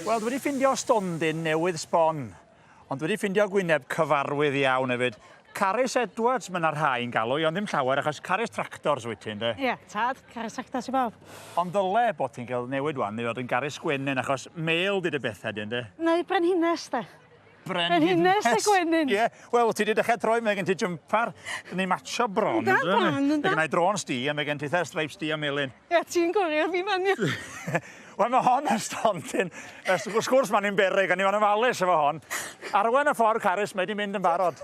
Wel, dwi wedi ffindio stondin newydd sbon, ond dwi wedi ffindio gwyneb cyfarwydd iawn hefyd. Carys Edwards, mae yna rhai yn galw i, ond ddim llawer, achos Carys Tractors wyt ti, ynddo? Ie, yeah, tad, Carys Tractors i bawb. Ond ddyle bod ti'n cael newid wan i fod yn Garys Gwenyn, achos mêl di dy bethau di, ynddo? Neu Brenhines, de. Brenhines y gwenyn. Ie, wel, ti 'di dechrau troi, mae gen ti jympar, ni'n matsio bron. Yndan, bron, yndan. Mae gen i drôns di, a mae gen ti stripes di a melyn. Ie, ti'n goriad fi fan Wel, mae hon yn stondin. Wrth gwrs, mae'n un beryg, a ni fan ofalus efo hon. Arwen y ffordd, Carys, mae di mynd yn barod.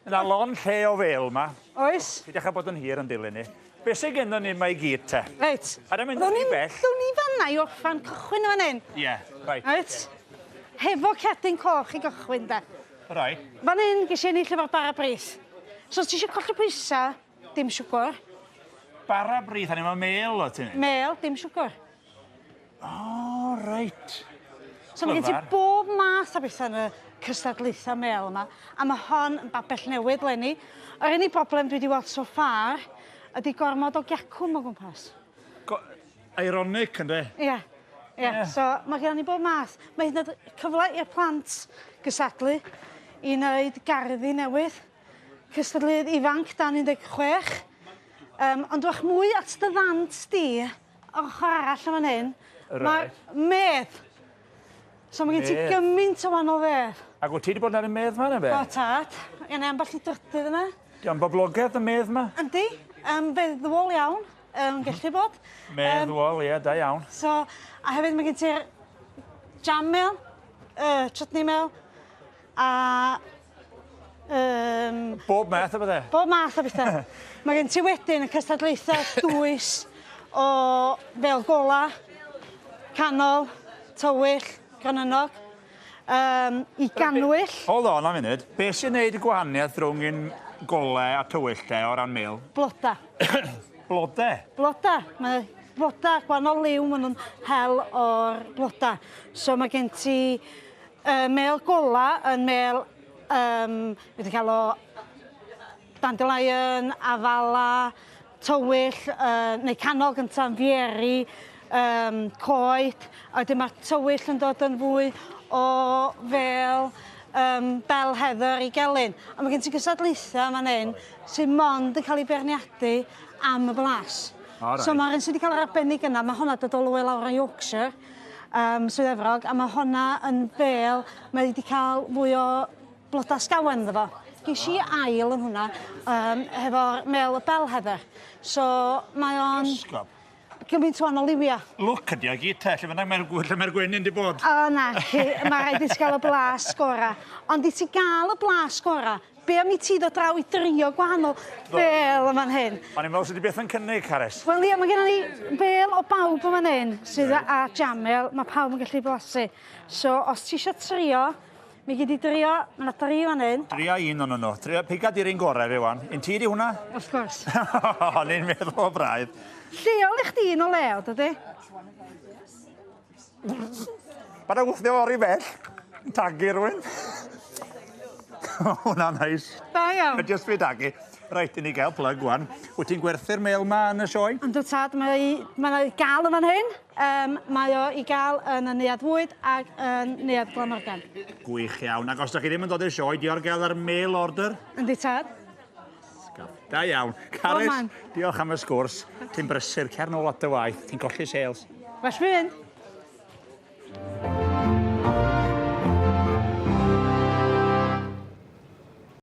Yna lon lle o fel ma. Oes. Ti dechrau bod yn hir yn dilyn ni. Be sydd gennym ni yma i gyd te? Reit. A da mynd rhy bell. Down ni fanna i orffan cychwyn yn fan hyn. Ie, yeah, reit. Reit. Hefo cerdyn coch i gychwyn de. Reit. Fan hyn ges i ennill efo'r bara brith. So os ti eisiau colli pwysau, dim siwgr. Bara brith, a ni efo mel o ti'n? Mel, dim siwgr. O, oh, reit. So mae gen ti bob math o bethau yn y cystadlaethau mel yma, a mae hon yn babell newydd leni. Yr unig broblem dwi wedi weld so far ydy gormod o giacwm o gwmpas. Go ironic, ynddo? Ie. Yeah. Ie, yeah. so mae gen ni bob math. Mae hyd yn oed cyfle i'r plant gysadlu i wneud garddi newydd. Cystadleuydd ifanc dan 16. Um, ond dwach mwy at dy ddant di Ochr arall yn fan hyn, mae medd. So mae gen ti gymaint o wahanol fedd. Ac wyt ti wedi bod ar y medd ma neu be? O tad. Gen i ambell i drydydd yna. Di o'n boblogaidd y medd ma? Yndi. Um, feddwol iawn. Um, gallu bod. Meddwol, ie, da iawn. So, a hefyd mae gen ti'r jam mel, uh, chutney mel, a Um, Bob math o bethau? Bob math o bethau. Mae gen ti wedyn y cystadlaethau dwys o fel gola, canol, tywyll, granynnog, um, i ganwyll. Hold on a munud. Be sy'n neud y gwahaniaeth rhwng un gole a tywyll te o ran mel? Bloda. Blode? Bloda. Mae bloda gwahanol liw, maen nhw'n hel o'r bloda. So mae gen ti uh, mel gola yn mel um, wedi cael o dandelion, afala, tywyll, uh, neu canol gyntaf yn fieri, um, coed, a wedyn mae'r tywyll yn dod yn fwy o fel um, bel heather i gelyn. A mae gen ti gystadlaethau fan hyn sy'n mond yn cael ei beirniadu am y blas. All right. So mae'r un sydd wedi cael yr arbennig yna, mae hwnna dod all the way lawr o Yorkshire um, Swydd Efrog, a mae honna yn fel, mae wedi cael fwy o bloda sgawen iddo fo. Ges i ail yn hwnna um, hefo'r mel y bel heather. So mae o'n... Esgob. Gymaint o wahanol liwia. Lwc ydi o gyd te, lle bynnag mae'r lle mae'r gwenyn di bod. O na, mae rhaid i ti gael y blas gora. Ond i ti gael y blas gora, Be am i ti ddod draw i drio gwahanol bêl yn fan hyn? O'n i'n meddwl sydd wedi beth yn cynnig, Carys. Wel ie, mae gennym ni bêl o bawb yn fan hyn sydd right. a jamel, mae pawb yn gallu blasu. So, os ti eisiau trio, mi gyd i drio, mae yna dri fan hyn. Trio un o'n nhw. Trio, piga di'r un gorau fi wan. Un ti di hwnna? Wrth gwrs. O'n i'n meddwl o braidd. Lleol i chdi un o leo, dydy? Paid â wthio fo ry bell. Yn tagu rhywun. Hwnna'n neis. Da iawn. Mae jyst fi dagu. Reit, i ni gael plug wan. Wyt ti'n gwerthu'r mêl ma yn y sioe? Yndw tad, mae mae o i gael yn fan hyn. Um, mae o i gael yn y Neuadd Fwyd ac yn Neuadd Glamorgan. Gwych iawn. Ac os da chi ddim yn dod i'r sioe, di ar gael ar mail order? Yndi tad. Da iawn. Carys, diolch am y sgwrs. Ti'n brysur, cer nôl at dy waith. Ti'n colli sales. Well fi fynd.